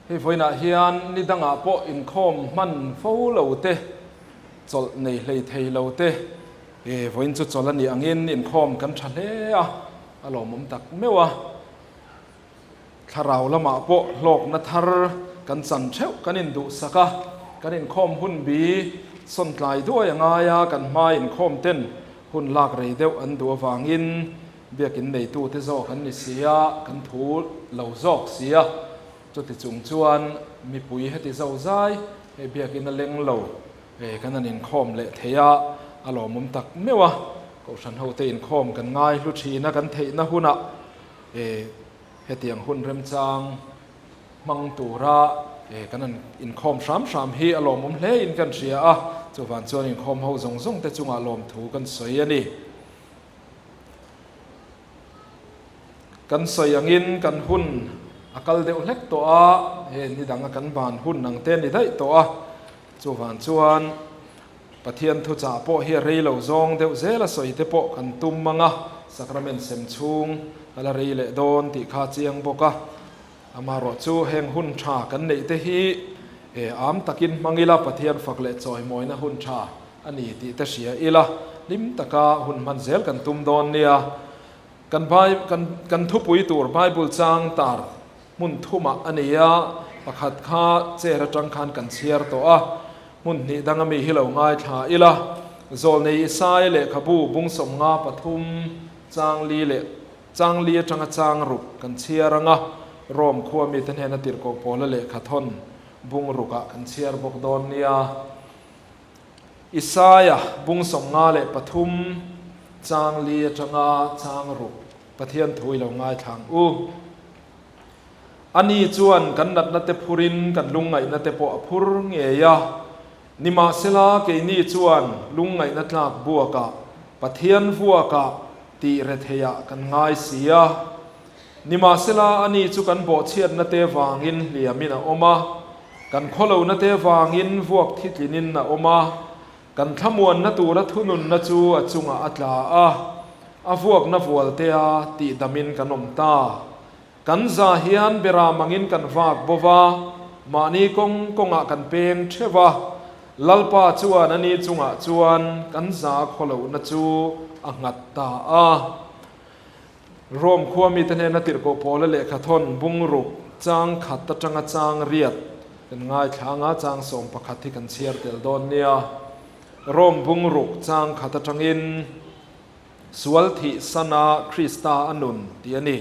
Hei vawiinah hian ni dangah pawh inkhawm hman fo lo te, chawlh nei hlei thei lo te, vawiin chu chawlh a nih angin inkhawm kan tha hle a, a lawmawm tak meuh a. Thlarau lamah pawh hlawkna thar kan chan theuh kan induhsak a, kan inkhawm hun bi sawn tlai duai a ngai a, kan hma inkhawm ten hun lak rei deuh an duh avangin biakin neitute zawk an ni si a, kan thu lo zawk si a, chuti chung chuan mipui heti zo zai hei biakin a leng lo kan han inkhawm leh thei a, a lawmawm tak meuh a, Kohhran hote inkhawm kan ngai hlu thin a, kan theihna hunah E, hetiang hun remchang hmang tura e, kan han inkhawm hram hram hi a lawmawm hle in kan hria a, chuvan chuan inkhawm ho zawng zawng te chungah lawmthu kan sawi a ni. Kan sawi angin kan hun a kal deuh hlek tawh a, he ni danga kan ban hun ang te a ni daih tawh a, chuvan chuan Pathian thuchah pawh hi a rei lo zawng deuh zel a sawi te pawh kan tum mang a, Sacrament sem chhung a la rei leh dawn tih kha a chiang bawk a. Amaherawh chu heng hun tha kan neih te hi e am takin hmang ila Pathian fak leh chawimawina hun tha a ni tih te hria ila hlim taka hun hman zel kan tum dawn nia. Kan kan kan thupui tur Bible chang tar Hmun thumah a ni a, pakhat kha chair atang khan kan chhiar tawh a, hmun hnih danga mi hi lo ngaithla ila, Zawlnei Isai lehkhabu bung 53 chang li leh chang li atanga chang ruk kan chhiar anga, Rome khua mite hnena tirhkoh pawla lehkha thawn bung rukah kan chhiar bawk dawn nia. Isaia bung 53 chang li atanga chang ruk Pathian thu i lo ngaithla ang u. Ani chuan kan natna te phurin kan lungngaihna te pawh a phur ngei a. Nimahsela, keini chuan lungngaihna tlak buakah, Pathian vuakah tih retheiah kan ngai si a. Nimahsela, ani chu kan bawhchhiatna te vangin hliamin a awm a, kan khawlohna te vangin vuak thitlinin a awm a. Kan thlamuanna tura thununna chu a chungah a tla a, a vuakna vualtea tihdamin kan awm ta. Kan za hian beram angin kan vak bo va, mahni kawng kawngah kan peng theuh va, Lalpa chuan ani chungah chuan kan za khawlohna chu a nghat ta a. Rome khua mite hnena tirhkoh Paula lehkha thawn bungruk chang khat atanga chang riat kan ngaithla anga chang 11 hi kan chhiar tel dawn nia. Rome bungruk chang khat atangin Sual thih sana Krista a nun tih a ni.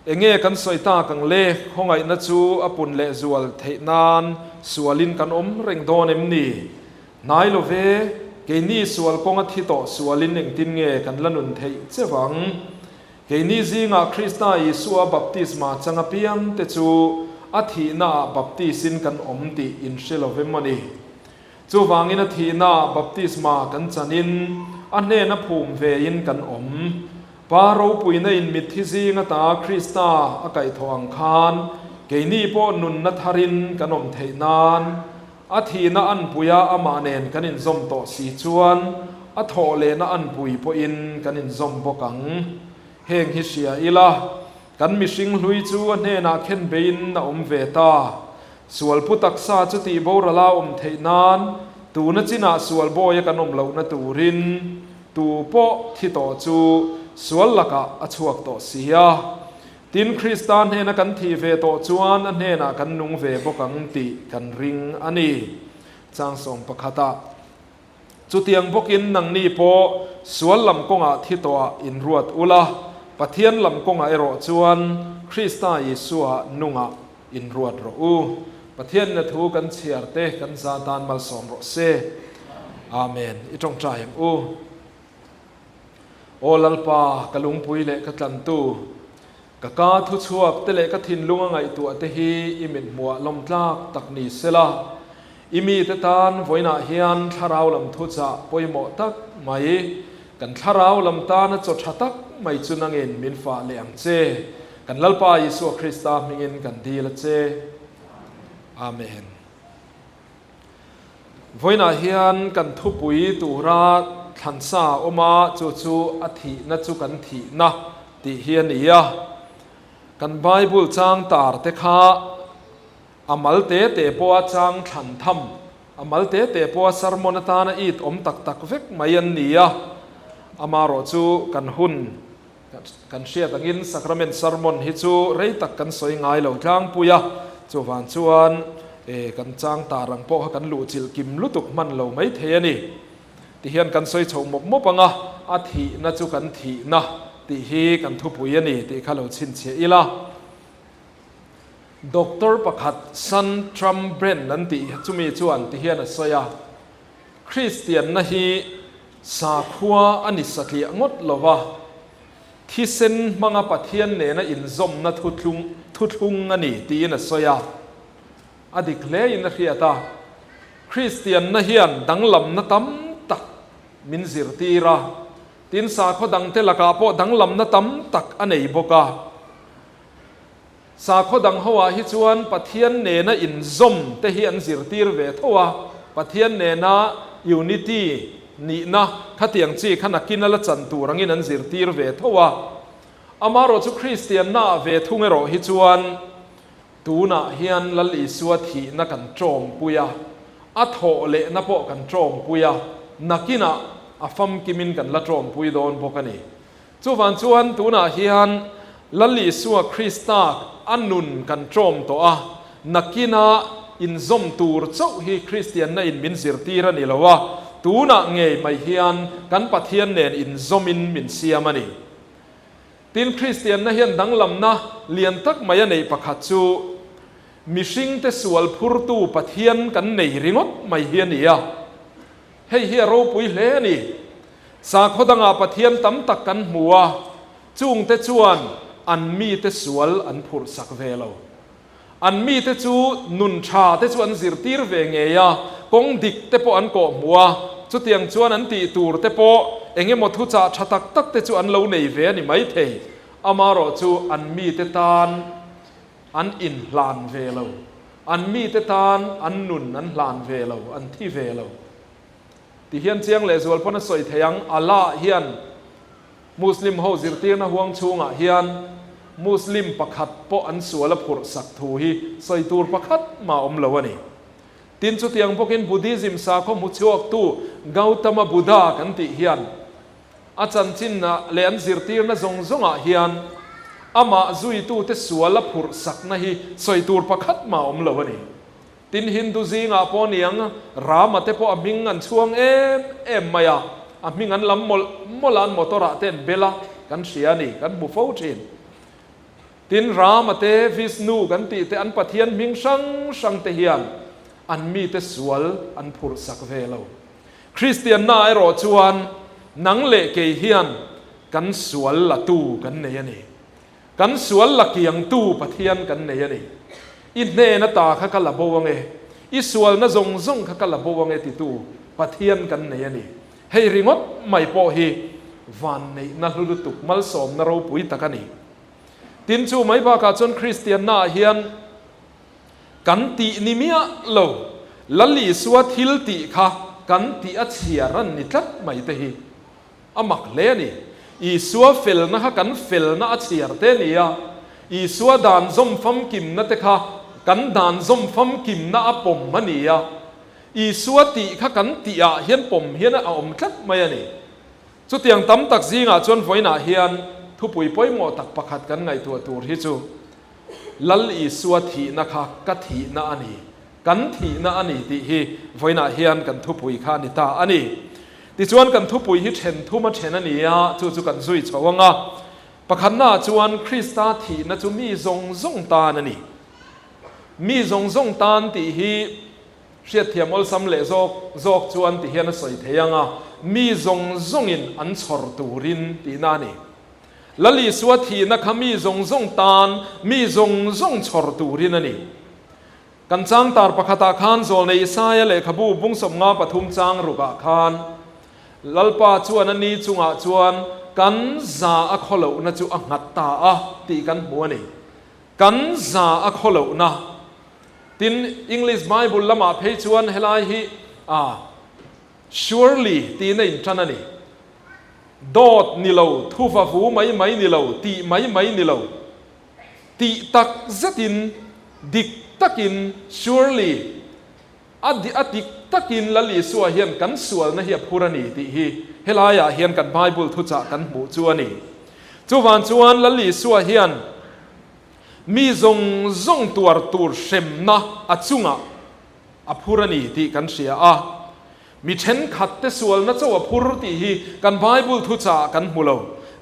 Enge kan sawi tak ang le? Khawngaihna chu a pun leh zual theih nan sualin kan awm reng dawn em ni? Hnai lo ve, keini sual kawnga thi tawh sualin engtin nge kan la nun theih che vang? Keini zingah Krista Isua baptisma chang apiang te chu a thihnaah baptisin kan awm tih in hre lo ve maw ni? Chuvangin a thihnaah baptisma kan chanin a hnena phum vein kan awm. Pa ropuina in mitthi zing ata Krista a kaihthawh ang khan keini pawh nunna tharin kan awm theih nan a thihna anpuia amah nen kan inzawm tawh si chuan a thawh lehna anpui pawhin kan inzawm bawk ang. Heng hi hria ila, kan mihring hlui chu a hnenah khen beiin a awm ve ta. Sualpu taksa chu tih borala awm theih nan tuna chinah sual bawia kan awm lohna turin tu pawh thi tawh chu sual lakah a chhuak tawh si a. Tin, Krista hnena kan thih ve tawh chuan a hnenah kan nung ve bawk ang tih kan ring a ni. Chang 11. Chutiang bawkin nangni pawh sual lam kawngah thi tawhah inruat ula, Pathian lam kawngah erawh chuan Krista Isua nungah inruat rawh u. Pathianna thu kan chhiar te kan za tan malsawm rawh se. Amen. I tawngtai ang u. Aw Lalpa, ka lungpui leh ka tlantu, ka ka thuchhuak te leh ka thinlung a ngaihtuah te hi i mithmuah lawm tlak tak ni sela, i mite tan vawiinah hian thlarau lam thuchah pawimawh tak mai, kan thlarau lam tana chaw tha tak mai chu nangin min fah leh ang che. Kan Lalpa Isua Krista hmingin kan dil a che. Amen. Vawiinah hian kan thupui tura thlansa a awm a, chu chu a thihna chu kan thihna tih hi a ni a. Kan Bible chang tar te kha. A mal te te pawha chang thlan tham, a mal te te pawha sermon atana it awm tak tak vek mai an ni a. Amaherawhchu kan hun kan hriat angin sacrament sermon hi chu rei tak kan sawi ngai lo tlangpui a, chuvang chuan kan chang tar ang pawh kha kan luhchilh kim lutuk hman lo mai thei a ni. Tihian kan sawi chho mawp mawp ang a, a thihna chu kan thihna tih hi kan thupui a ni tih kha lo chhinchhiah ila. Doctor pakhat San Trump Brand an tih chumi chuan tihian a sawi a, Kristianna hi sakhua a ni satliah ngawt lo va, thisen hmanga Pathian nena inzawmna thuthlung thuthlung a ni tiin a sawi a. A dik hlein a hriat a, Kristianna hian danglamna tam tak min zirtir a, tin sakhaw dangte lakah pawh danglamna tam tak a nei bawk a. Sakhaw dang ho ah hi chuan Pathian nena inzawm te hi an zirtir ve tho a, Pathian nena unity nihna khatiang chi kha nakin a la chan tur angin an zirtir ve tho a. Amaherawh chu Kristianna ah ve thung erawh hi chuan tunah hian Lal Isua thihna kan tawmpui a, a thawh lehna pawh kan tawmpui a, nakinah a famkimin kan la tawmpui dawn bawk a ni. Chuvang chuan tunah hian Lal Isua Krista a nun kan ṭawm tawh a, nakina inzawm tur chauh hi Kristianna in min zirtir a ni lo a, tunah ngei mai hian kan Pathian nen inzawmin min siam a ni. Tin, Kristianna hian danglamna lian tak mai a neih pakhat chu mihringte sual phurtu Pathian kan nei ringawt mai hi a ni a. Hei hi a ropui hle a ni. Sakhaw dangah Pathian tam tak kan hmu a, chungte chuan an mite sual an phurhsak ve lo. An mite chu nun tha te chu an zirtir ve ngei a, kawng dik te pawh an kawh hmu a, chutiang chuan an tih tur te pawh eng emaw thuchah tha tak tak te chu an lo nei ve a ni maithei. Amaherawhchu an mite tan an inhlan ve lo. An mite tan an nun an hlan ve lo, an thi ve lo. Ti hian chiang lehzual pawn a sawi thei ang, Allah hian Muslim ho zirtirna huang chhungah hian Muslim pakhat pawh an sual a phurh sak thu hi sawi tur pakhat mah awm lo a ni. Tin, chutiang bawkin Buddhism sakhaw hmuchhuaktu Gautama Buddha kan tih hian A chanchinna leh an zirtirna zawng zawngah hian amah zuitute sual a phurh sakna hi sawi tur pakhat mah awm lo a ni. Tin, Hindu zingah pawh niang Rama te pawh a hming an chhuang em em mai a, a hming an lam mawlh mawlh a, an motor ah te an bel a, kan hria a ni, kan hmu fo thin. Tin, Rama te, Vishnu kan tih te, an pathian hming hrang hrang te hian an mite sual an phurh sak ve lo. Kristianna erawh chuan nang leh kei hian kan sual la tu kan nei a ni. Kan sual la kiang tu Pathian kan nei a ni. I hnen ata kha ka la bo ange, i sualna zawng zawng kha ka la bo ange titu Pathian kan nei a ni. Hei ringawt mai pawh hi vanneihna hlu lutuk malsawmna ropui tak a ni. Tin chu mai bakah chuan Kristiannaah hian kan tih ni miah lo, Lal Isua thil tih kha kan tih a chhiar an ni tlat mai te hi a mak hle a ni. Isua felna kha kan felna a chhiar te a ni a, Isua dan zawm famkimna te kha kan dan zawm famkimna a pawm a ni a, Isua tih kha kan tihah hian pawm hian a awm tlat mai a ni. Chutiang tam tak zingah chuan vawiinah hian thupui pawimawh tak pakhat kan ngaihtuah tur hi chu Lal Isua thihna kha ka thihna a ni, kan thihna a ni tih hi vawiinah hian kan thupui kha a ni ta a ni. Tichuan kan thupui hi then thum a then a ni a, chu chu kan zui chho ang a. Pakhatnaah chuan Krista thihna chu mi zawng zawng tan a ni. Mi zawng zawng tan tih hi Hriatthiam awlsam leh zawk zawk chuan ti hian a sawi thei ang a, mi zawng zawngin an chhawr turin tihna a ni. Lal Isua thihna kha mi zawng zawng tan, mi zawng zawng chhawr turin a ni. Kan changtar pakhatah khan Zawlnei Isaia lehkhabu bung 53 chang rukah khan Lalpa chuan a ni chungah chuan kan za a khawlohna chu a nghat ta a tih kan hmu a ni. Kan za a khawlohna. Tin, English Bible lamah phei chuan helai hi a surely tiin a intan a ni. Dawt ni lo, thuva vu mai mai ni lo, tih mai mai ni lo, tih tak zetin dik takin, surely, a a dik takin Lal Isua hian kan sualna hi a phur a ni tih hi helaiah hian kan Bible thuchah kan hmuh chu a ni. Chuvang chuan Lal Isua hian mi zawng zawng tuar tur hremna a chungah a phur a ni tih kan hria a. Mi thenkhat te sualna cho a phur tih hi kan Bible thuchah kan hmu lo.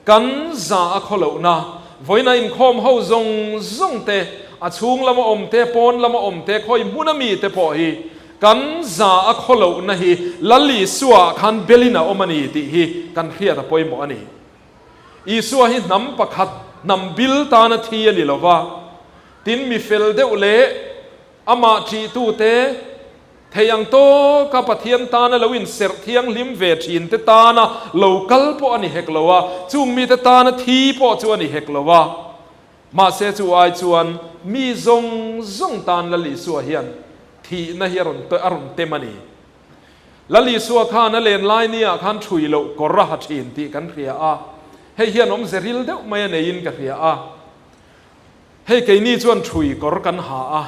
Kan za a khaw lohna, vawiina inkhawm ho zawng zawng te, a chhung lama awm te, pawn lama awm te, khawi hmuna mi te pawh hi kan za a khaw lohna hi Lal Isua ah khan belin a awm a ni tih hi kan hriat a pawimawh a ni. Isua hi hnam pakhat, hnam bil tana thi a ni lo va, tin mi fel deuh leh amah ṭihtute, Thei ang tawka Pathian tana lo inserh thianghlim ve thin te tana lo kal pawh a ni hek lo a, chung mite tana thi pawh chu a ni hek lo a. Mahse chu ai chuan mi zawng zawng tan Lal Isua hian thihna hi a rawn a rawn tem a ni. Lal Isua khan a len lai niah khan ṭhui loh kawr a ha ṭhin tih kan hria a, hei hian awmze ril deuh mai a neiin ka hria a. Hei keini chuan ṭhui kawr kan ha a.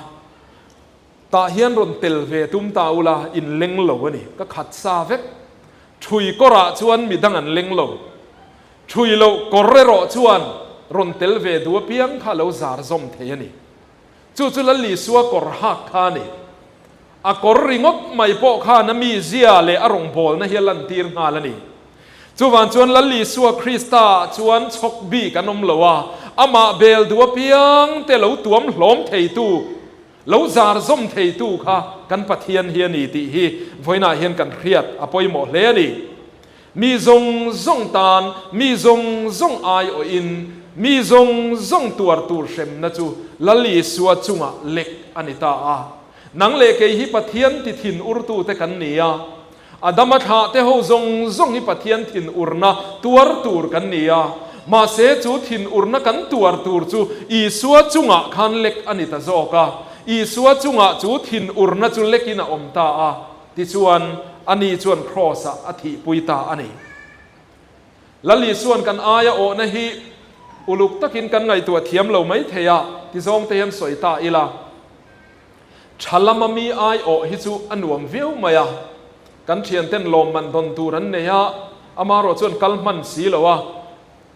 Tah hian rawn tel ve tum ta ula, in leng lo a ni. Ka khat sa vek. Ṭhui kawrah chuan mi dang an leng lo. Ṭhui loh kawr erawh chuan rawn tel ve duh apiang kha a lo zar zawm thei a ni. Chu chu Lal Isua kawr hak kha a ni. A kawr ringawt mai pawh khan a mizia leh a rawngbawlna hi a lantir nghal a ni. Chuvang chuan Lal Isua Krista chuan chhawk bik an awm lo a, amah bel duh apiang te lo tuam hlawm theitu, Lo zar zawm theitu kha kan Pathian hi a ni tih hi vawiinah hian kan hriat a pawimawh hle a ni. Mi zawng zawng tan, mi zawng zawng aiawhin, mi zawng zawng tuar tur hremna chu Lal Isua chungah lek a ni ta a. Nang leh kei hi Pathian ti thin urtute kan ni a. Adama thlah te ho zawng zawng hi Pathian thinurna tuar tur kan ni a, mahse chu thinurna kan tuar tur chu Isua chungah khan lek a ni ta zawk a, Isua chungah chu thinurna chu lekin a awm ta a, tichuan ani chuan Kraws-ah a thihpui ta a ni. Lal Isua'n kan aia awhna hi uluk takin kan ngaihtuah thiam lo mai thei a, ti zawng te hian sawi ta ila. Tha lama mi aiawh hi chu a nuam viau mai a, kan thianten lawmman dawn tur an nei a, amarawh chuan kal hman si lo a,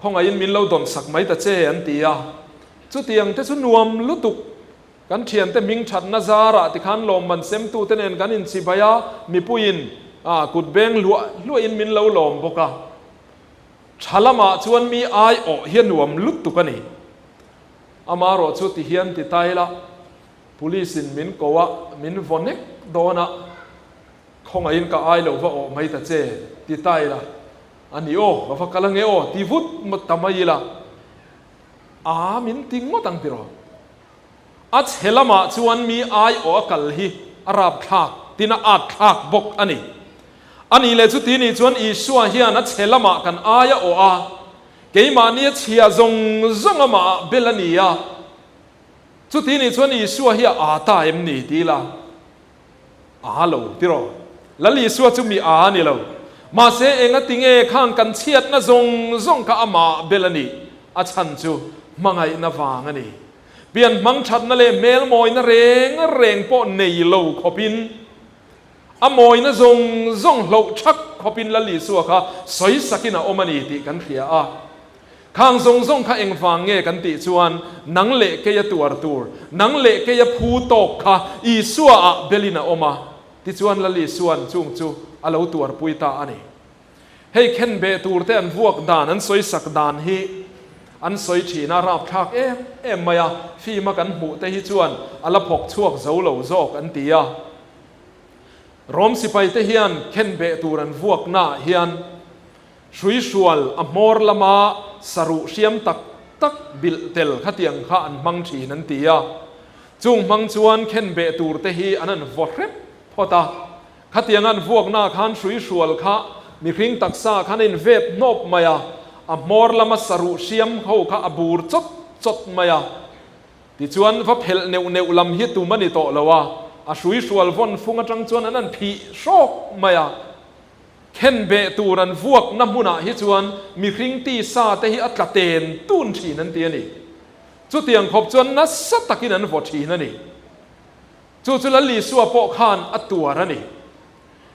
khawngaihin min lo dawn sak mai ta che an ti a, chutiang te chu nuam lutuk, kan thiante hming thatna zarah tikhan lawmman semtute nen kan inchibai a, mipuiin kut beng hluah hluahin min lo lawm bawk a, tha lamah chuan mi aiawh hi a nuam lutuk a ni. Amarawh chu ti hian ti ta ila, Police in min ko a, min vaw nek dawn a, khawngaihin ka ai lo va awh mai ta che, ti ta ila, a ni aw, ka va kal ange aw, ti vut ta mai ila, aa min ti ngawt ang tiraw. A chhe lamah chuan mi ai awh a kal hi a rapthlak, tin a at thlak bawk a ni. A nih leh chuti nih chuan Isua hian a chhe lamah kan ai a awh a, keimahni a chhia zawng zawng amah bel a ni a, Chuti nih chuan Isua hi a aa ta em ni ti ila? Aa lo ti rawh. Lal Isua chu mi aa a ni lo. Mahse engati nge khang kan chhiatna zawng zawng kha amah bel a nih? A chhan chu hmangaihna vang a ni. Pian hmang thatna leh hmelmawina reng reng pawh nei lo khawpin a mawina zawng zawng hloh thak khawpin Lal Isua kha sawi sakin a awm a ni tih kan hria a. Khang zawng zawng kha engvang nge kan tih chuan nang leh keia tuar tur, nang leh keia phu tawk kha Isua ah belin a awm a, tichuan Lal Isua'n chung chu a lo tuarpui ta a ni. Hei khenbeh tur te an vuak dan, an sawi sak dan hi an sawi thin a, rapthlak em em mai a, film a kan hmuh te hi chuan a la phawk chhuak zo lo zawk an ti a. Rom sipai te hian khenbeh tur an vuak naah hian Hruihrual a hmawr lama saruh hriam tak tak bilh tel khatiang kha an hmang thin an ti a. Chung hmang chuan khenbeh tur te hi an an vaw hrep phawt a. Khatiang an vuakna khan hruihrual kha mihring taksa khan a invep hnawp mai a, a hmawr lama saruh hriam ho kha a bur chawt chawt mai a. Tichuan va phelh neuh neuh lam hi tum a ni tawh lo a, a hruihrual vawn fung atang chuan an an phih hrawk mai a. Khenbeh tur an vuakna hmunah hi chuan mihring tisa te hi a tla ten tun thin an ti a ni. Chutiang khawp chuan nasa takin an vaw thin a ni. Chu chu Lal Isua pawh khan a tuar a ni.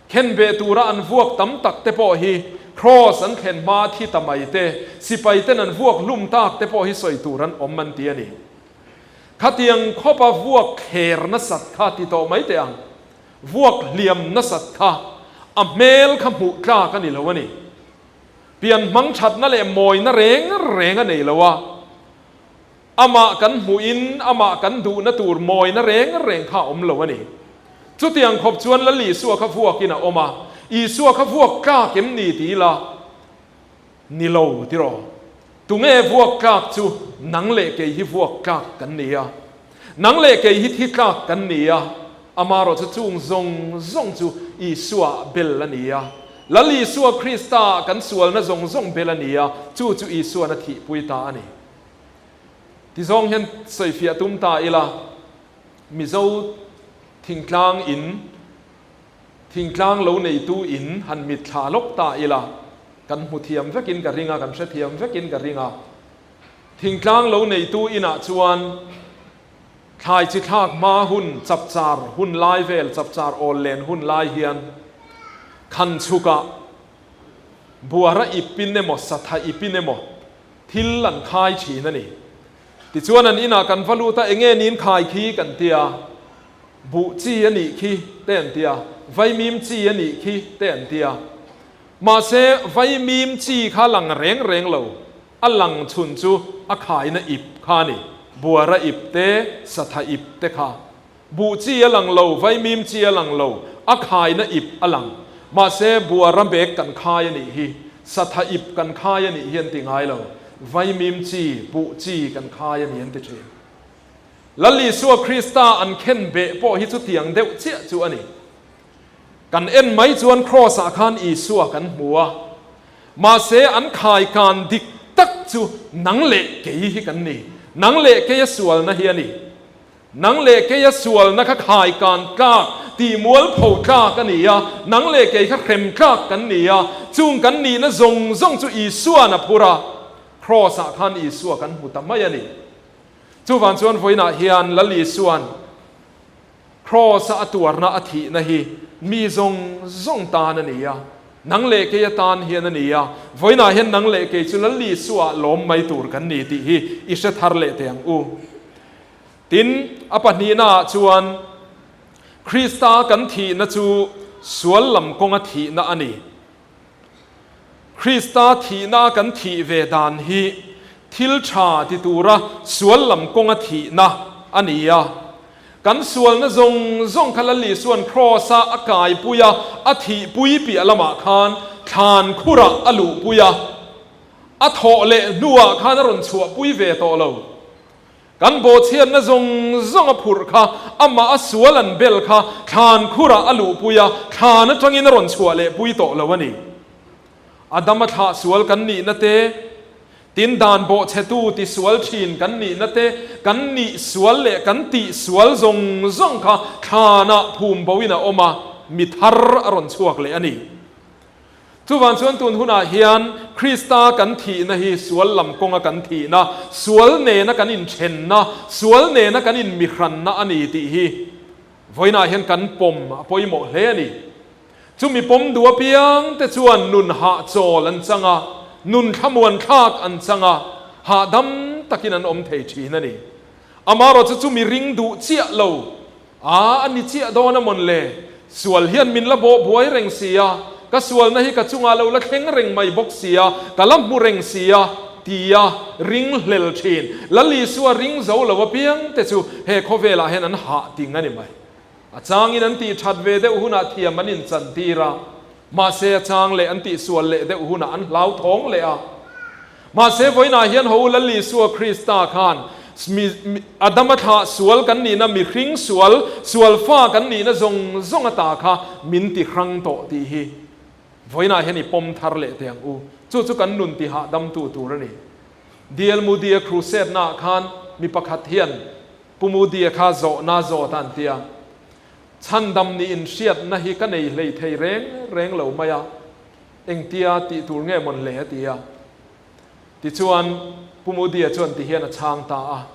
Khenbeh tura an vuak tam tak te pawh hi Kraws an thlen hma thi ta mai te, sipai ten an vuak hlum tak te pawh hi sawi tur an awm an ti a ni. Khatiang khawpa vuak thler nasat kha ti tawh mai teh ang. Vuak hliam nasat kha a hmel kha hmuh tlak a ni lo a ni. Pian hmang thatna leh mawina reng reng a nei lo a. Amah kan hmuhin amah kan duhna tur mawina reng reng kha a awm lo a ni. Chutiang khawp chuan Lal Isua kha vuakin a awm a, Isua kha vuak tlak em ni ti ila? Ni lo tiraw? Tunge vuak tlak chu nang leh kei hi vuak tlak kan ni a, nang leh kei hi thi tlak kan ni a, amarawh chu chung zawng zawng chu Isua bel a ni a, Lal Isua Krista kan sualna zawng zawng bel a ni a, chu chu Isuan a thihpui ta a ni. Tizawng hian sawifiah tum ta ila, Mizo thingtlang in, thingtlang lo neitu in han mitthla lawk ta ila, kan hmu thiam vekin ka ring a, kan hrethiam vekin ka ring a. Thingtlang lo neitu inah chuan thlai chi thlak hma hun, chapchar hun lai vel, chapchar awl len hun lai hian khan chhukah buara ipin emaw, satha ipin emaw thil an khai thin a ni. Tichuan an inah kan va lut a, enge nin khai khi kan ti a, buh chi a nih khi te an ti a, vaimim chi a nih khi te an ti a. Mahse vaimim chi kha lang reng reng lo, a lang chhun chu a khaina ip kha a ni, buara ip te, satha ip te kha. Buh chi a lang lo, vaimim chi a lang lo, a khaina ip a lang. Mahse, buara bag kan khai a nih hi, satha ip kan khai a nih hi an ti ngai lo. Vaimim chi, buh chi kan khai a ni an ti thin. Lal Isua Krista an khen beh pawh hi chutiang deuh chiah chu a ni. Kan en mai chuan Kraws ah khan Isua kan hmu a, mahse an khai kan dik tak chu nang leh kei hi kan ni. Nang leh keia sualna hi a ni. Nang leh keia sualna kha khai kan tlak, tih mualpho tlak a ni a, nang leh kei kha hrem tlak kan ni a, chung kan nihna zawng zawng chu Isua'n a phur a, Kraws-ah khan Isua kan hmu ta mai a ni. Chuvang chuan vawiinah hian Lal Isua'n Kraws-a a tuarna a thihna hi mi zawng zawng tan a ni a, nang leh keia tan hian a ni a, vawiinah hian nang leh kei chu Lal Isuaah lawm mai tur kan ni tih hi i hre thar leh teh ang u. Tin, a pahnihnaah chuan Krista kan thihna chu sual lam kawnga thihna a ni. Krista thihna kan thih ve dan hi thil tha ti tura sual lam kawnga thihna a ni a. Kan sualna zawng zawng kha Lal Isua'n Kraws-a a kaipui a, a thihpui piah lamah khan thlan khurah a luhpui a. A thawh leh hnuah khan a rawn chhuahpui ve tawh lo. Kan bawhchhiatna zawng zawng a phurh kha, amah a sual an bel kha thlan khurah a luhpui a, thlan atangin a rawn chhuah leh pui tawh lo a ni. Adama thlah sual kan nihna te, tin dan bawhchhetu ti sual thin kan nihna te, kan nih sual leh kan tih sual zawng zawng kha thlanah phum boin a awm a, mi thar a rawn chhuak leh a ni. Chuvang chuan tun hunah hian Krista kan thihna hi sual lam kawnga kan thihna, sual nena kan inthenna, sual nena kan inmihranna a ni tih hi vawiinah hian kan pawm a pawimawh hle a ni. Chumi pawm duh apiang te chuan nun hahchawl an chang a, nun thlamuan thlak an chang a, hahdam takin an awm thei thin a ni. Amaherawhchu chumi ring duh chiah lo A, a ni chiah dawn a mawn le? Sual hian min la bawh buai reng si a, ka sualna hi ka chungah lo la thleng reng mai bawk si a, ka la hmu reng si a, ti a ring hlel thin. Lal Isua ring zo lo apiang te chu he khawvelah hian an hah ting a ni mai. A changin an tih that ve deuh hunah thiam an inchan tir a, mahse a chang leh an tih sual leh deuh hunah an hlauthawng leh a. Mahse, vawiinah hian ho Lal Isua Krista khan Adama thlah sual kan nihna, mihring sual, sual fa kan nihna zawng zawng ata kha min ti hrang tawh tih hi vawiinah hian i pawm thar leh teh ang u. Chu chu kan nun ti hahdamtu tur a ni. DL Moody-a crusade-naah khan mi pakhat hian Pu Moody-a kha zawhna zawt a an ti a, Chhandam nih inhriatna hi ka nei hlei thei reng reng lo mai a, Engtia tih tur nge mawn le? a ti a. Tichuan, Pu Moody-a chuan ti hian a chhang ta a,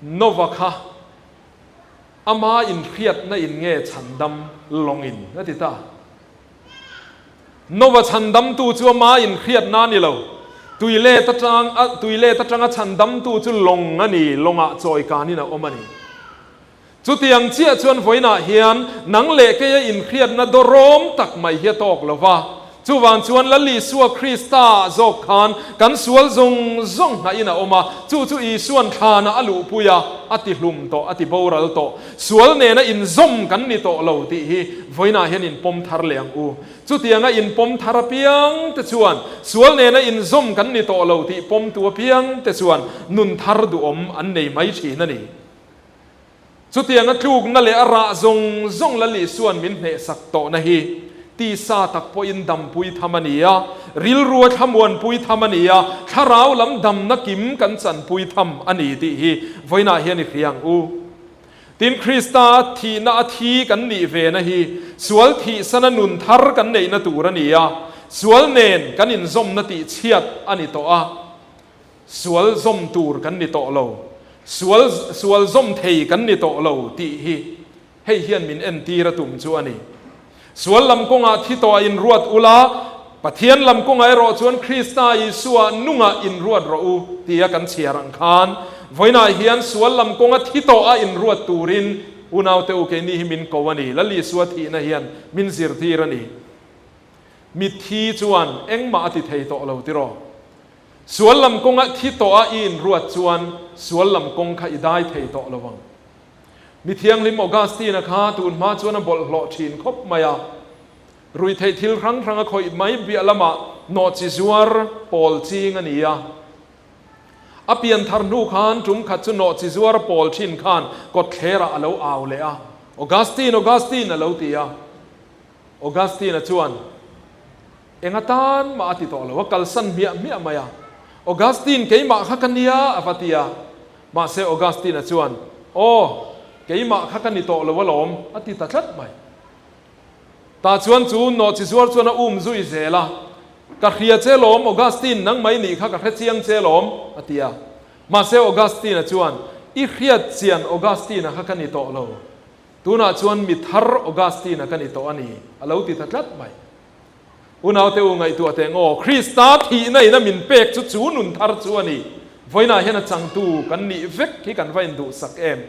Nova kha Ama inhriatna in nge chhandam lawngin a ti ta. Nova chhandamtu chu ama inhriatna a ni lo. Tuilet atang a tuilet atanga chhandamtu chu lawng a ni, lawngah chawikanin a awm a ni. Chutiang chiah chuan vawiinah hian nang leh keia inhriatna dawrawm tak mai hi a tawk lo va. Chuvang chuan Lal Isua Krista zawk khan kan sual zawng zawng hnahin a awm a, chu chu Isua'n thlanah a luhpui a, a ti hlum tawh, a ti boral tawh. Sual nena inzawm kan ni tawh lo tih hi vawiinah hian inpawm thar leh ang u. Chutianga inpawm thar apiang te chuan sual nena inzawm kan ni tawh lo tih pawmtu apiang te chuan nun thar duhawm an nei mai thin a ni. Chutianga tlukna leh a rah zawng zawng Lal Isua'n min hnehsak tawhna hi tisa tak pawhin dampui tham a ni a, rilrua thlamuanpui tham a ni a, thlarau lam damna kim kan chanpui tham a ni tih hi vawiinah hian i hria ang u. Tin, Krista thihna a thi kan nih vena hi sual thihsana nun thar kan neihna tur a ni a, sual nen kan inzawmna tihchhiat a ni tawh a. Sual zawm tur kan ni tawh lo, sual sual zawm thei kan ni tawh lo tih hi hei hian min entir a tum chu a ni. Sual lam kawngah thi tawh a inruat ula, Pathian lam kawngah erawh chuan Krista Isua nungah inruat rawh u tia kan chhiar ang khan, vawiinah hian sual lam kawnga thi tawh a inruat turin unaute u keini hi min ko a ni. Lal Isua thihna hian min zirtir a ni. Mitthi chuan engmah a ti thei tawh lo tiraw? Sual lam kawnga thi tawh a i inruat chuan sual lam kawng kha i dai thei tawh lo ang. Mi thianghlim Augustine-a kha tun hma chuan a bawlhhlawh thin khawp mai a. Ruihtheih thil hrang hrang a khawih mai biah lamah nawhchi zuar pawl ching a ni a. A pian thar hnu khan tum khat chu nawhchi zuar a pawl thin khan kawtthlerah a lo au leh a, Augustine, Augustine a lo ti a. Augustine-a chuan, Eng atan mah a ti tawh lo, a kalsan hmiah hmiah mai a. Augustine keimah kha ka nia a va ti a. Mahse Augustine-a chuan, Aw, keimah kha ka ni tawh lo alawm, a ti ta tlat mai. Tah chuan chu nawhchi zuar chuan a um zui zel a, Ka hria che lawm, Augustine, nang mai nih kha ka hre chiang che lawm, a ti a. Mahse Augustine-a chuan, I hriat chian Augustine-a kha ka ni tawh lo. Tunah chuan mi thar Augustine-a ka ni tawh a ni, a lo ti ta tlat mai. Unaute u ngaihtuah teh ngaw, Krista thihna in a min pek chu chu nun thar chu a ni. Vawiinah hian a changtu kan nih vek hi kan va induhsak em?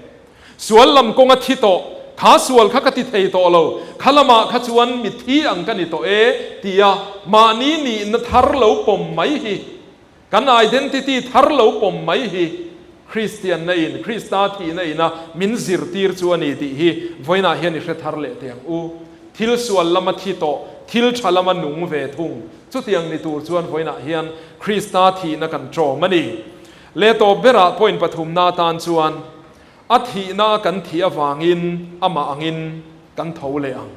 Sual lam kawnga thi tawh, kha sual kha ka ti thei tawh lo, kha lamah kha chuan mi thi ang ka ni tawh e, tia mahni nihna thar lo pawm mai hi, kan identity thar lo pawm mai hi Kristianna in, Krista thihna ina min zirtir chu a ni tih hi vawiinah hian i hre thar leh teh ang u. Thil sual lama thi tawh, thil tha lama nung ve thung. Chutiang ni tur chuan vawiinah hian Krista thihna kan ṭawm a ni. Leh tawp berah point pathumna atan chuan a thihna kan thih avangin amah angin kan tho leh ang.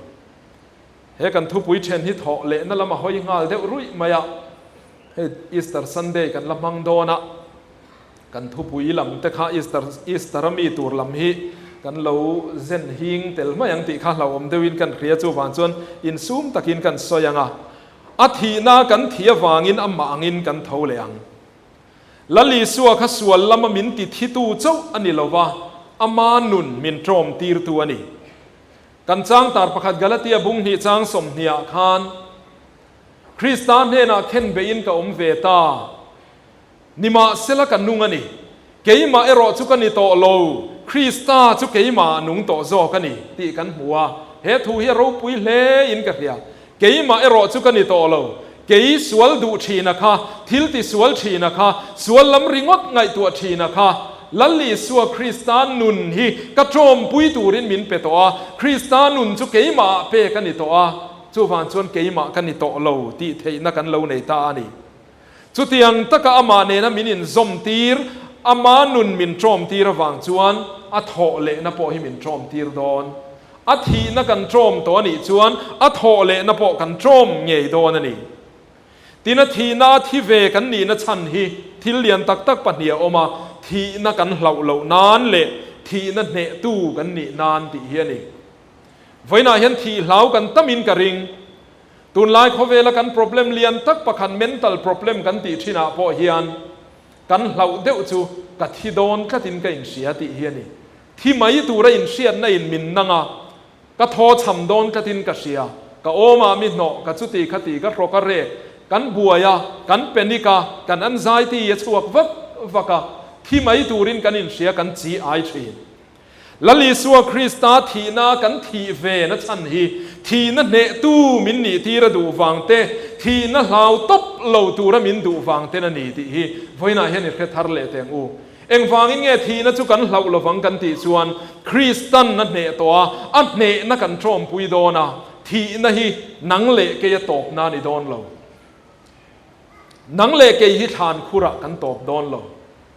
He kan thupui ṭhen hi thawh lehna lama hawi nghal deuh ruih mai a, hei Easter Sunday kan la hmang dawn a. Kan thupui lam te kha Easter Easter a mi tur lam hi kan lo zen hing tel mai ang tih kha hlauhawm deuhin kan hria chuvang chuan insum takin kan sawi ang a, a thihna kan thih avangin amah angin kan tho leh ang. Lal Isua kha sual lama min ti thitu chauh a ni lova, ama nun min tawm tirtu a ni. Kan changtar pakhat Galatia bung hnih chang sawmhniah khan Krista hnenah khenbeihin ka awm ve ta. Nimahsela ka nung a ni. Keimah erawh chu ka ni tawh lo, Krista chu keimah a nung tawh zawk a ni tih kan hmu a. He thu hi a ropui hle in ka hria. Keimah erawh chu ka ni tawh lo. Kei sual duh thina kha, thil ti sual thina kha, sual lam ringawt ngaihtuah thina kha, Lal Isua Krista nun hi ka tawmpui turin min pe tawh a, Krista nun chu keimahah pek a ni tawh a, chuvang chuan keimah ka ni tawh lo tih theihna kan lo nei ta a ni. Chutiang taka amah nena min inzawmtir, ama nun min ṭawmtir avang chuan a thawh lehna pawh hi min ṭawmtir dawn. A thihna kan ṭawm tawh a nih chuan a thawh lehna pawh kan ṭawm ngei dawn a ni. Tin, a thihna a thi ve kan nihna chhan hi thil lian tak tak pahnih a awm a, thihna kan hlauh loh nan leh thihna hnehtu kan nih nan tih hi a ni. Vawiinah hian thih hlau kan tamin ka ring. Tunlai khawvela kan problem lian tak pakhat mental problem kan tih thinah pawh hian kan hlauh deuh chu ka thi dawn tlatin ka inhria tih hi a ni. Thi mai tura inhriatna in min nang a, ka thaw chham dawn tlatin ka hria. Ka awmah mi hnawh, ka chuti khati, ka hrawk a rek, kan buai a, kan panic a, kan anxiety a chhuak vak vak a, thi mai turin kan inhria kan chi ai thin. Lal Isua Krista thihna kan thih ve na chhan hi thihna hnehtu min nih tir a duh vang te, thihna hlau tawp lo tura min duh vang ten a ni tih hi vawiinah hian i hre thar leh teh ang u. Engvangin nge thihna chu kan hlauh lovang kan tih chuan Kristan a hneh tawh a, a hnehna kan tawmpui dawn a, thihna hi nang leh kei a tawpna a ni dawn lo. Nang leh kei hi thlan khurah kan tawp dawn lo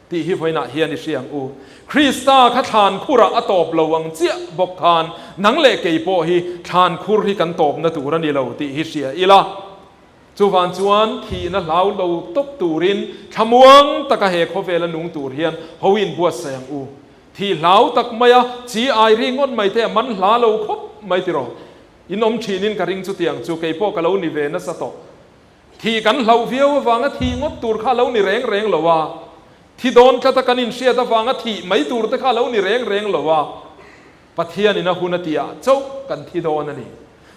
tih hi vawiinah hian i hria ang u. Krista kha thlan khurah a tawp lo ang chiah bawk khan nang leh kei pawh hi thlan khur hi kan tawpna tur a ni lo tih hi hria ila. Chuvan chuan thihna hlau lo tawp turin thlamuang taka he khawvela nung tur hian ho inbuatsaih ang u. Thih hlau tak maia chi ai ri ngawt mai te a man hla lo khawp mai tiraw. In awm thinin ka ring chutiang chu kei pawh ka lo ni ve nasa tawh. Thih kan hlauh viau avanga thih ngawt tur kha a lo ni reng reng lo a, thi dawn tlata kan inhriat avanga thih mai tur te kha a lo ni reng reng lo a, Pathianin a hun a tihah chauh kan thi dawn a ni.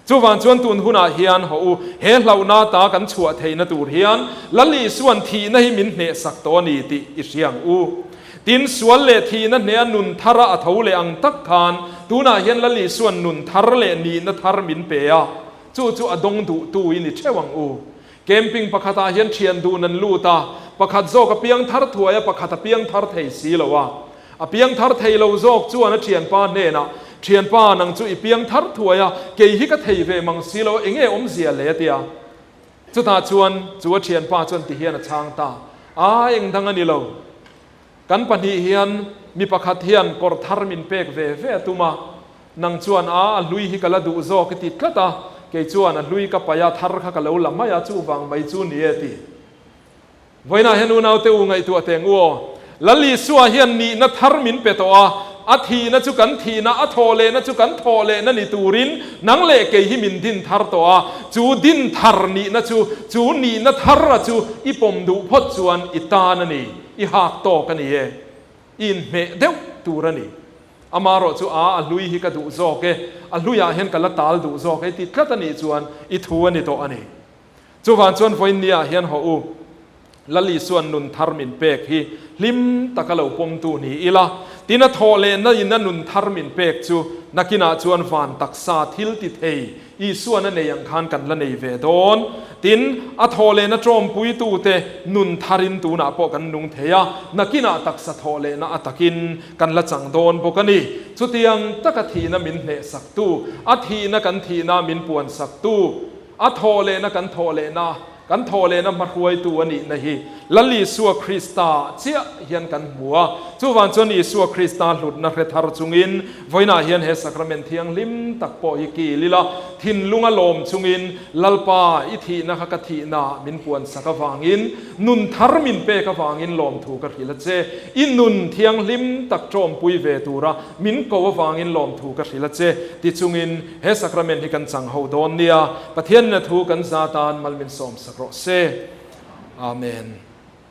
Chuvang chuan tun hunah hian haw u, he hlauhna ta kan chhuah theihna tur hian Lal Isuan thihna hi min hnehsak tawh a ni tih i hria ang u. Tin, sual leh thihna hneha nun thara a tho leh ang tak khan tunah hian Lal Isuan nun thar leh nihna thar min pe a, Chu chu a dawng duhtu i ni theuh ang u. Camping pakhatah hian thian dun an lut a, pakhat zawk a piang thar thuai a, pakhat a piang thar thei si lo a. A piang thar thei lo zawk chuan a thianpa hnenah, Thianpa, nang chu i piang thar thuai a, kei hi ka thei ve mang si lo a, enge awmzia le? a ti a. Chutah chuan chu a thianpa chuan ti hian a chhang ta, A, eng dang a ni lo. Kan pahnih hian mi pakhat hian kawr thar min pek ve ve a tum a, nang chuan a a hlui hi ka la duh zawk i ti tlat a, kei chuan a hlui ka paih a, thar kha ka lo la mai a, chuvang mai chu ni e ti. Vawiinah hian unaute u ngaihtuah teng u aw. Lal Isua hian nihna thar min pe tawh a, a thihna chu kan thihna, a thawh lehna chu kan thawh lehna ni turin nang leh kei hi min din thar tawh a, chu din thar nihna chu, chu nihna thar a chu i pawm duh phawt chuan i tan a ni. I hak tawk a ni e. I inhmeh deuh tur a ni. Amarawh chu a, a hlui hi ka duh zawk e, a hluiah hian ka la tal duh zawk e ti tlat a nih chuan i thu a ni tawh a ni. Chuvang chuan vawiinniah hian haw u, Lal Isuan nun thar min pek hi hlim taka lo pawmtu ni ila, tin a thawh lehna in a nun thar min pek chu nakinah chuan van taksa thil ti thei Isuan a nei ang khan kan la nei ve dawn. Tin, a thawh lehna tawmpuitute nun tharin tunah pawh kan nung thei a, nakinah taksa thawh lehna a takin kan la chang dawn bawk a ni. Chutiang taka thihna min hnehsaktu, a thihna kan thihna min puansaktu, a thawh lehna kan thawh lehna, Kan thawhlehna hmahruaitu a nihna hi Lal Isua Krista chiah hian kan hmu a. Chuvang chuan Isua Krista hlutna hre thar chungin vawiinah hian he Sacrament thianghlim tak pawh hi kil ila, thinlunga lawm chungin Lalpa i thihna kha ka thihna min puansak avangin, nun thar min pek avangin lawmthu ka hrilh a che. I nun thianghlim tak tawmpui ve tura min ko avangin lawmthu ka hrilh a che ti chungin, He sacrament hi kan chang ho dawn nia, Pathianin a thu kan za tan mal min sawm sak rawh se. Amen.